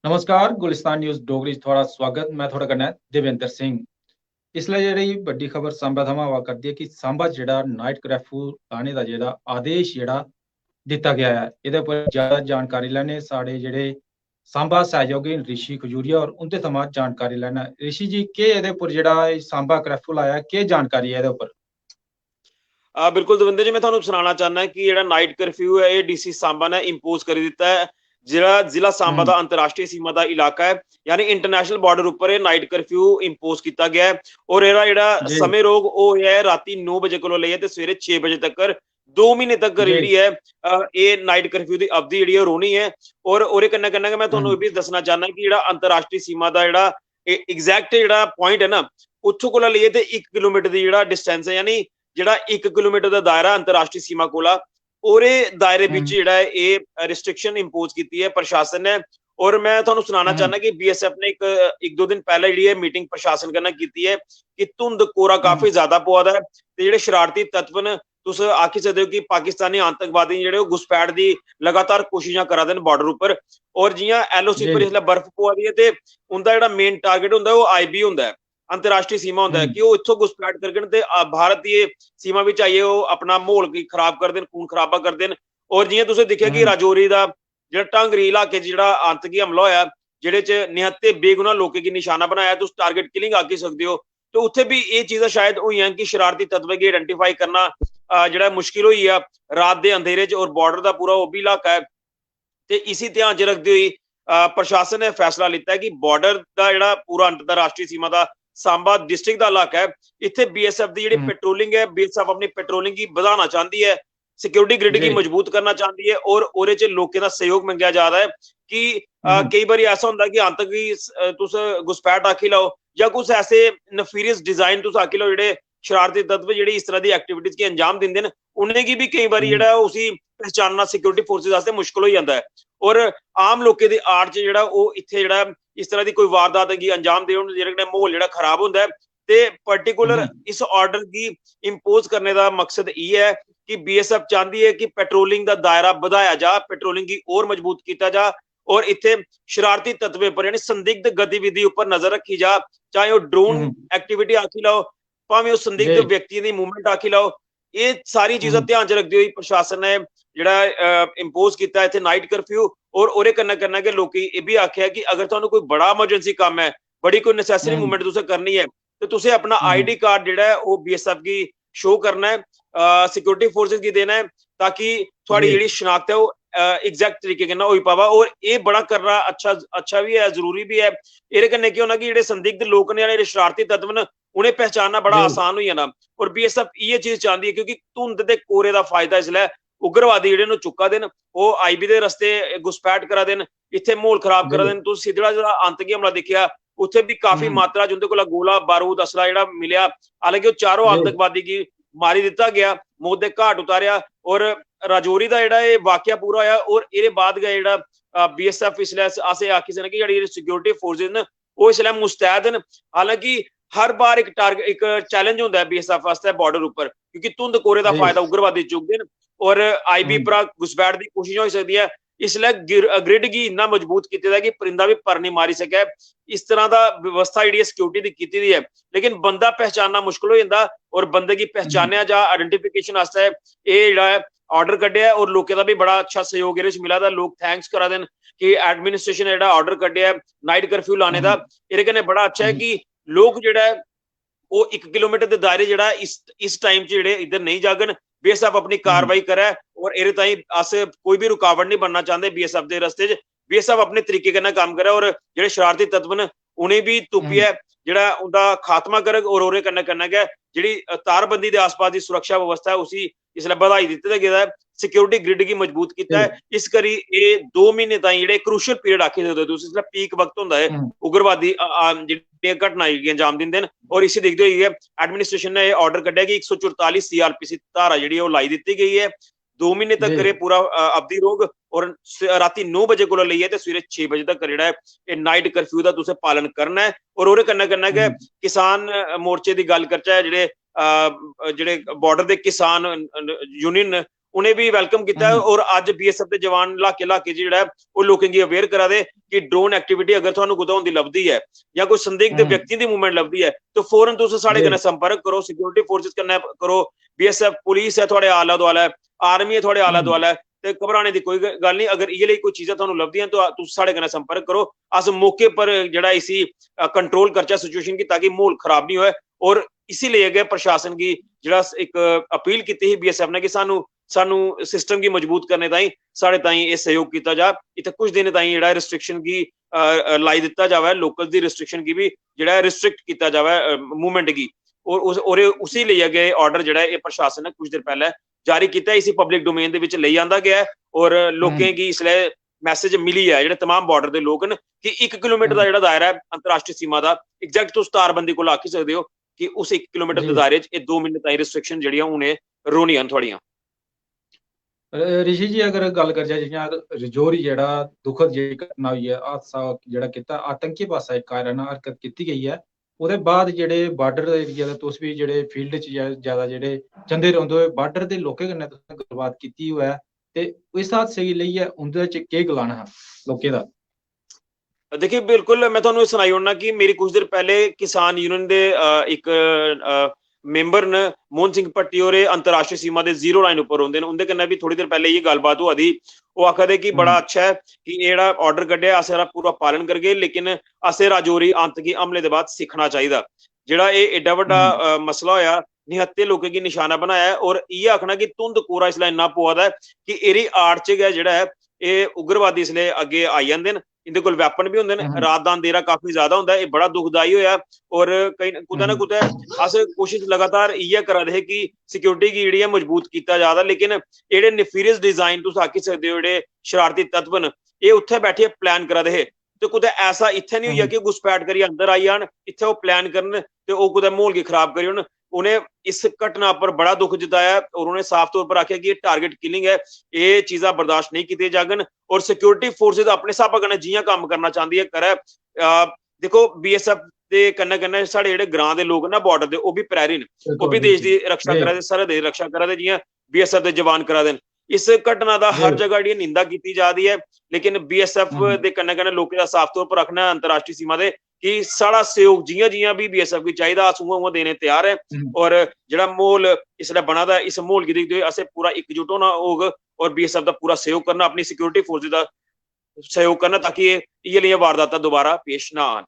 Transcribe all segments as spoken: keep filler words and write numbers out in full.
नमस्कार, गुलिस्तान न्यूज़ डोगरी च थुआढ़ा स्वागत। मैं थुआढ़े कन्नै देवेंद्र सिंह। इसलै जेह्ड़ी बड्डी खबर सांबा थमां आवा करदी ऐ कि सांबा च जेह्ड़ा नाइट कर्फ्यू लाने दा जेह्ड़ा आदेश जेह्ड़ा दित्ता गेआ ऐ, एह्दे उप्पर ज्यादा जानकारी लैने साढ़े जेह्ड़े सांबा सैहयोगी न ऋषि खजूरिया होर, उं'दे थमां जानकारी लैना। ऋषि जी, केह् एह्दे उप्पर जेह्ड़ा एह् सांबा कर्फ्यू लाया ऐ, केह् जानकारी ऐ एह्दे उप्पर? आ, बिल्कुल देवेंद्र जी, मैं थुहानू सनाना चाहना कि जेह्ड़ा नाइट कर्फ्यू ऐ, एह् डीसी सांबा ने इंपोज करी दित्ता ऐ। जेह्ड़ा जिला सांबा दा अंतर्राष्ट्रीय सीमा दा इलाका ऐ, यानी इंटरनेशनल बॉर्डर उप्पर एह् नाइट कर्फ्यू इंपोज कीता गेआ ऐ। और एह्दा जेह्ड़ा समें रौह्ग, ओह् ऐ राती नौ बजे कोला लेइयै ते सवेरे छे बजे तकर, दो म्हीने तकर जेह्ड़ी ऐ, अ, एह् नाइट कर्फ्यू दी अवधि जेह्ड़ी ऐ, ओह् रौह्नी ऐ। और ओह्दे कन्नै कन्नै गै मैं थुहानू एह् बी दस्सना चाहना कि जेह्ड़ा अंतर्राष्ट्रीय सीमा दा जेह्ड़ा एग्जैक्ट जेह्ड़ा प्वाइंट ऐ ना, उत्थों कोला लेइयै ते इक किलोमीटर दी जेह्ड़ा डिस्टेंस ऐ, यानी जेह्ड़ा इक किलोमीटर दा दायरा अंतर्राष्ट्रीय सीमा कोला, ओह्दे दायरे बिच जेह्ड़ा ऐ, एह् रिस्ट्रिक्शन इंपोज कीती ऐ प्रशासन ने। और मैं थुहानू सनाना चाहना कि बीएसएफ ने इक इक दो दिन पैह्ले जेह्ड़ी ऐ मीटिंग प्रशासन कन्नै कीती ऐ कि धुंध कोरा काफी ज्यादा पवा दा ऐ ते जेह्ड़े शरारती तत्व न, तुस आखी सकदे ओ कि पाकिस्तानी आतंकवादी जेह्ड़े ओह् घुसपैठ दी लगातार कोशिशां करा दे न बॉर्डर उप्पर। और जि'यां एलओसी पर इसलै बर्फ पवा दी ऐ ते उं'दा जेह्ड़ा मेन टारगेट होंदा ऐ, ओह् आईबी होंदा ऐ, अंतर्राष्ट्रीय सीमा होंदा ऐ, कि ओह् इत्थों घुसपैठ करङन ते, अ, भारत दी सीमा बिच आइयै ओह् अपना म्हौल गी खराब करदे न, खून खराबा करदे न। और जि'यां तुसें दिक्खेआ कि राजौरी दा जेह्ड़ा ढांगरी इलाके च जेह्ड़ा आतंकी हमला होया, जेह्दे च निहत्थे बेगुनाह लोकें गी निशाना बनाया, तुस टारगेट किलिंग आखी सकदे ओ, ते उत्थै बी एह् चीजां शायद होइयां कि शरारती तत्वें गी आइडेंटिफाई करना, अ, जेह्ड़ा मुश्किल होई गेआ। रात दे अंधेरे च, और बॉर्डर दा पूरा ओह् बी इलाका ऐ, ते इसी ध्यान च रखदे होई, अ, प्रशासन ने फैसला लित्ता ऐ कि बॉर्डर दा जेह्ड़ा पूरा अंतर्राष्ट्रीय सीमा दा सांबा डिस्ट्रिक्ट दा इलाका ऐ, इत्थै बीएसएफ दी जेह्ड़ी पेट्रोलिंग ऐ, बीएसएफ अपनी पेट्रोलिंग गी बधाना चांह्दी ऐ, सिक्योरिटी ग्रिड गी मजबूत करना चांह्दी ऐ, और ओह्दे च लोकें दा सैह्योग मंगेआ जा दा ऐ कि, अ, केई बारी ऐसा होंदा कि आतंकी स-, अ, तुस घुसपैठ आखी लैओ जां कुछ ऐसे नफीरियस डिजाइन तुस आखी लैओ, जेह्ड़े शरारती तत्व जेह्ड़ी इस तरह दी एक्टिविटीज गी अंजाम दिंदे न, उ'नेंगी बी केईं बारी जेह्ड़ा उसी पहचानना सिक्योरिटी फोर्सेज आस्तै मुश्कल होई जंदा ऐ। और आम लोकें दी आड़ च जेह्ड़ा ओह् इत्थै जेह्ड़ा इस तरह दी कोई वारदात गी अंजाम देन, जेह्दे कन्नै म्हौल जेह्ड़ा खराब होंदा ऐ। ते पर्टिकुलर इस आर्डर गी इंपोज करने दा मकसद इ'यै ऐ कि बीएसएफ चांह्दी ऐ कि पेट्रोलिंग दा दायरा बधाया जा, पेट्रोलिंग गी होर मजबूत कीता जा, और इत्थै शरारती तत्वें पर, यानी संदिग्ध गतिविधि उप्पर नजर रक्खी जा, चाहे ओह् ड्रोन एक्टिविटी आखी लैओ, भामें ओह् संदिग्ध व्यक्तियें दी मूवमेंट आखी लैओ। एह् सारी चीजां ध्यान च रखदे होई प्रशासन ने जेह्ड़ा, अ, इंपोज कीता इत्थै नाइट कर्फ्यू, और ओह्दे कन्नै कन्नै गै लोकें गी एह् बी आखेआ कि अगर तुहानू कोई बड़ा इमरजेंसी कम्म ऐ, बड़ी कोई नेसेसरी मूवमेंट तुसें करनी ऐ, ते तुसें अपना आईडी कार्ड जेह्ड़ा ऐ, ओह् बीएसएफ गी शो करना ऐ, सिक्योरिटी फोर्सेज गी देना ऐ, ताकि थुआढ़ी जेह्ड़ी शनाख्त ऐ, ओह् एग्जैक्ट तरीके कन्नै होई पावै। और एह् बड़ा करना अच्छा, अच्छा बी ऐ, जरूरी बी ऐ। एह्दे कन्नै केह् होना कि जेह्ड़े संदिग्ध लोक न, जेह्ड़े शरारती तत्व न, उ'नें पहचानना बड़ा आसान होई जाना। और बीएसएफ इ'यै चीज चांह्दी ऐ, क्योंकि धुंध ते कोरे दा फायदा इसलै उग्रवादी जेह्ड़े न, ओह् चुक्का दे न। ओह् आईबी दे रस्ते घुसपैठ करा दे न, इत्थै म्हौल खराब करा दे न। तुस सिद्धड़ा जेह्ड़ा आतंकी हमला दिक्खेआ, उत्थै बी काफी मात्रा च उं'दे कोला गोला बारूद, असला जेह्ड़ा मिलेआ, हालांकि ओह् चारों आतंकवादी गी मारी दित्ता गेआ, मौत दे घाट उतारेआ। और राजौरी दा जेह्ड़ा एह् वाकया पूरा होआ, और एह्दे बाद गै जेह्ड़ा, अ, बीएसएफ इसलै अस, अस एह् आखी सकने कि जेह्ड़ी सिक्योरिटी फोर्सेज न, ओह् इसलै मुस्तैद न। हालांकि हर बार इक टारगेट, इक चैलेंज होंदा ऐ बीएसएफ आस्तै बॉर्डर उप्पर, क्योंकि धुंध कोरे दा फायदा उग्रवादी चुकदे न। और आईबी परा घुसपैठ दी कोशिश होई सकदी ऐ। इसलै ग्रिड गी इन्ना मजबूत कीते दा ऐ कि परिंदा बी पर निं मारी सकै। इस तरह दा व्यवस्था जेह्ड़ी ऐ सिक्योरिटी दी कीती दी ऐ, लेकिन बंदा पहचानना मुश्कल होई जंदा। और बंदे गी पहचानेआ जा, आइडेंटिफिकेशन आस्तै एह् जेह्ड़ा ऐ आर्डर कड्ढेआ ऐ। और लोकें दा बी बड़ा अच्छा सैह्योग एह्दे च मिला दा। लोक थैंक्स करा दे न कि एडमिनिस्ट्रेशन ने जेह्ड़ा आर्डर कड्ढेआ ऐ नाइट कर्फ्यू लाने दा, एह्दे कन्नै बड़ा अच्छा ऐ कि लोक जेह्ड़ा ऐ ओह् इक किलोमीटर दे दायरे जेह्ड़ा इस, इस टाइम च जेह्ड़े इद्धर नेईं जाङन, बीएसएफ अपनी कार्रवाई करै और एह्दे ताईं अस कोई बी रुकावट निं बनना चांह्दे बीएसएफ दे रस्ते च। बीएसएफ अपने तरीके कन्नै कम्म करै और जेह्ड़े शरारती तत्व न उ'नें बी तुप्पियै जेह्ड़ा उं'दा खात्मा करग और ओह्दे कन्नै कन्नै गै जेह्ड़ी, अ, तारबंदी दे आसपास दी सुरक्षा व्यवस्था ऐ उसी इसलै बधाई दित्ते दा गेदा ऐ, सिक्योरिटी ग्रिड गी मजबूत कीता ऐ। इस करी एह् दो म्हीने ताईं जेह्ड़े क्रूशियल पीरियड आखी सकदे ओ तुस, इसलै पीक वक्त होंदा ऐ उग्रवादी, अ, अ, जेह्ड़ियां घटनाएं गी अंजाम दिंदे न। और इसी दिखदे होई गै एडमिनिस्ट्रेशन ने एह् आर्डर कड्ढेआ कि इक सौ चरताली सीआरपीसी धारा जेह्ड़ी ऐ ओह् लाई दित्ती गेई ऐ। दो म्हीने तक एह् पूरा, अ, अवधि रौह्ग और स-, रातीं नौ बजे कोला लेइयै ते सवेरे छे बजे तक जेह्ड़ा ऐ एह् नाइट कर्फ्यू दा तुसें पालन करना ऐ। और ओह्दे कन्नै कन्नै गै किसान, अ, मोर्चे दी गल्ल करचै, जेह्ड़े, अ, जेह्ड़े बॉर्डर दे किसान, अ, यूनियन न, उ'नें बी welcome कीता ऐ। और अज्ज बीएसएफ दे जवान लाके लाके च जेह्ड़ा ऐ, ओह् लोकें गी aware करा दे कि drone activity अगर थुहानू कुतै होंदी लभदी ऐ जां कोई संदिग्ध व्यक्तियें दी movement लभदी ऐ, तो फौरन तुस साढ़े कन्नै संपर्क करो, security forces कन्नै करो, बीएसएफ पुलिस ऐ थुआढ़े आला दुआला, आर्मी ऐ थुआढ़े आला दुआला, ते घबराने दी कोई ग-, गल्ल नहीं। अगर इ'यै लेई कोई चीज़ां थुहानू लभदियां न, तो तुस साढ़े कन्नै संपर्क करो। अस मौके पर जेह्ड़ा इसी, अ, control करचै situation गी, ताकि म्हौल खराब नहीं होऐ। और इसी लेइयै गै प्रशासन गी जेह्ड़ा स-, इक अपील कीती ही बीएसएफ ने कि सानू, सानू system गी मजबूत करने ताईं, साढ़े ताईं एह् सैह्योग कीता जा। इत्थै कुछ दिन ताईं जेह्ड़ा restriction गी, अ, अ, लाई दित्ता जावै, locals दी restriction गी बी जेह्ड़ा ऐ restrict कीता जावै, अ, movement गी। और उस, और एह् उसी लेइयै गै order जेह्ड़ा ऐ, एह् प्रशासन ने कुछ देर पैह्लें जारी कीता ऐ। इसी public domain दे बिच लेई आंदा गेआ ऐ और लोकें गी इसलै message मिली ऐ, जेह्ड़े तमाम border दे लोक न, कि इक किलोमीटर दा जेह्ड़ा दायरा ऐ अंतर्राष्ट्रीय सीमा दा, exact तुस तारबंदी कोला आखी सकदे ओ कि उस इक किलोमीटर दे दायरे च एह् दो म्हीने ताईं restriction जेह्ड़ियां हून एह् रौह्नियां न थुआढ़ियां। र-, ऋषि जी, अगर गल्ल करचै, जि'यां रजौरी जेह्ड़ा दुखद जेही घटना होई ऐ, हादसा जेह्ड़ा कीता, आतंकी पासै इक कायराना हरकत कीती गेई ऐ, ओह्दे बाद जेह्ड़े border area दे, तुस बी जेह्ड़े field च जा-, ज्यादा जेह्ड़े जंदे रौंह्दे ओ, border दे लोकें कन्नै तुसें गल्लबात कीती होऐ, ते इस हादसे गी लेइयै उं'दे च केह् गलाना हा लोकें दा? देखिए, बिल्कुल, मैं थुहानू सनाई ओड़ना कि मेरी कुछ देर पैह्ले किसान यूनियन दे, अ, इक, अ, member न, मोहन सिंह भट्टी होर, एह् अंतर्राष्ट्रीय सीमा दे zero line उप्पर रौंह्दे न, उं'दे कन्नै बी थोह्ड़ी देर पैह्ले इ'यै गल्लबात होआ दी। ओह् आखा दे कि बड़ा अच्छा ऐ कि एह् जेह्ड़ा order कड्ढेआ, अस एह्दा पूरा पालन करगे, लेकिन असें राजौरी आतंकी हमले दे बाद सिक्खना चाहिदा। जेह्ड़ा एह् एड्डा बड्डा, अ, मसला होएआ, निहत्थे लोकें गी नशाना बनाया ऐ, और इ'यै आखना कि धुंध कोहरा इसलै इन्ना पवा दा ऐ कि एह्दी आड़ च गै जेह्ड़ा ऐ, एह् उग्रवादी इसलै अग्गें आई जंदे न, इं'दे कोल weapon बी होंदे न। रात दा अंधेरा काफी ज्यादा होंदा ऐ, एह् बड़ा दुखदाई होएआ। और कहीं, कुतै ना कुतै अस कोशिश लगातार इ'यै करा दे हे कि security गी जेह्ड़ी ऐ मजबूत कीता जा दा, लेकिन एह्ड़े nefarious design तुस आखी सकदे ओ, जेह्ड़े शरारती तत्व न, एह् उत्थै बैठियै plan करा दे हे। ते कुतै ऐसा इत्थै निं होई जा कि घुसपैठ करियै अंदर आई जान, इत्थै ओह् plan करन ते ओह् कुतै म्हौल गी खराब करी ओड़न। उ'नें इस घटना पर बड़ा दुख जताया और उ'नें साफ तौर पर आखेआ कि एह् target killing ऐ, एह् चीजां बर्दाश्त नेईं कीतियां जाङन। और security forces अपने स्हाबा कन्नै जि'यां कम्म करना चांह्दी ऐ, करै। अ, दिक्खो, बीएसएफ दे कन्नै कन्नै साढ़े जेह्ड़े ग्रां दे लोक न, border दे, ओह् बी प्रहरी न, ओह् बी देश दी रक्षा करा दे, सरहद दी रक्षा करा दे, जि'यां बीएसएफ दे जवान करा दे न। इस घटना दा हर जगह जेह्ड़ी निंदा कीती जा दी ऐ, लेकिन बीएसएफ दे कन्नै कन्नै लोकें दा साफ तौर पर आखना ऐ, अंतर्राष्ट्रीय सीमा दे, कि साढ़ा सैह्योग जि'यां जि'यां बी बीएसएफ गी चाहिदा, अस उ'आं उ'आं देने त्यार ऐ। और जेह्ड़ा म्हौल इसलै बना दा ऐ, इस म्हौल गी दिखदे होई असें पूरा इकजुट होना होग और बीएसएफ दा पूरा सैह्योग करना, अपनी security forces दा सैह्योग करना, ताकि एह् इ'यै लेइयां वारदातां दोबारा पेश ना आन।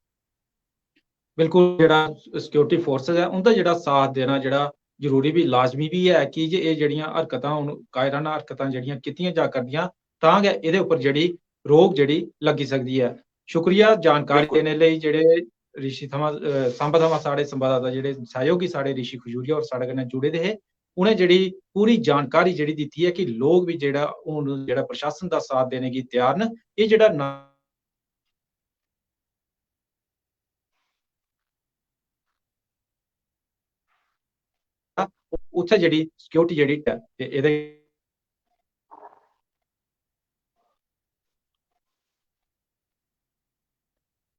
बिल्कुल, जेह्ड़ा security forces ऐ, उं'दा जेह्ड़ा साथ देना जेह्ड़ा जरूरी बी, लाजमी बी ऐ, की जे एह् जेह्ड़ियां हरकतां हून कायराना हरकतां जेह्ड़ियां कीतियां जा करदियां, तां गै एह्दे उप्पर जेह्ड़ी रोक जेह्ड़ी लग्गी सकदी ऐ। शुक्रिया जानकारी देने लेई जेह्ड़े ऋषि थमां, अ, सांबा थमां साढ़े संवाददाता जेह्ड़े सैह्योगी साढ़े ऋषि खजूरिया होर साढ़े कन्नै जुड़े दे हे, उ'नें जेह्ड़ी पूरी जानकारी जेह्ड़ी दित्ती ऐ कि लोक बी जेह्ड़ा हून जेह्ड़ा प्रशासन दा साथ देने गी त्यार न। एह् जेह्ड़ा ना उत्थै जेह्ड़ी security जेह्ड़ी ऐ, ते एह्दे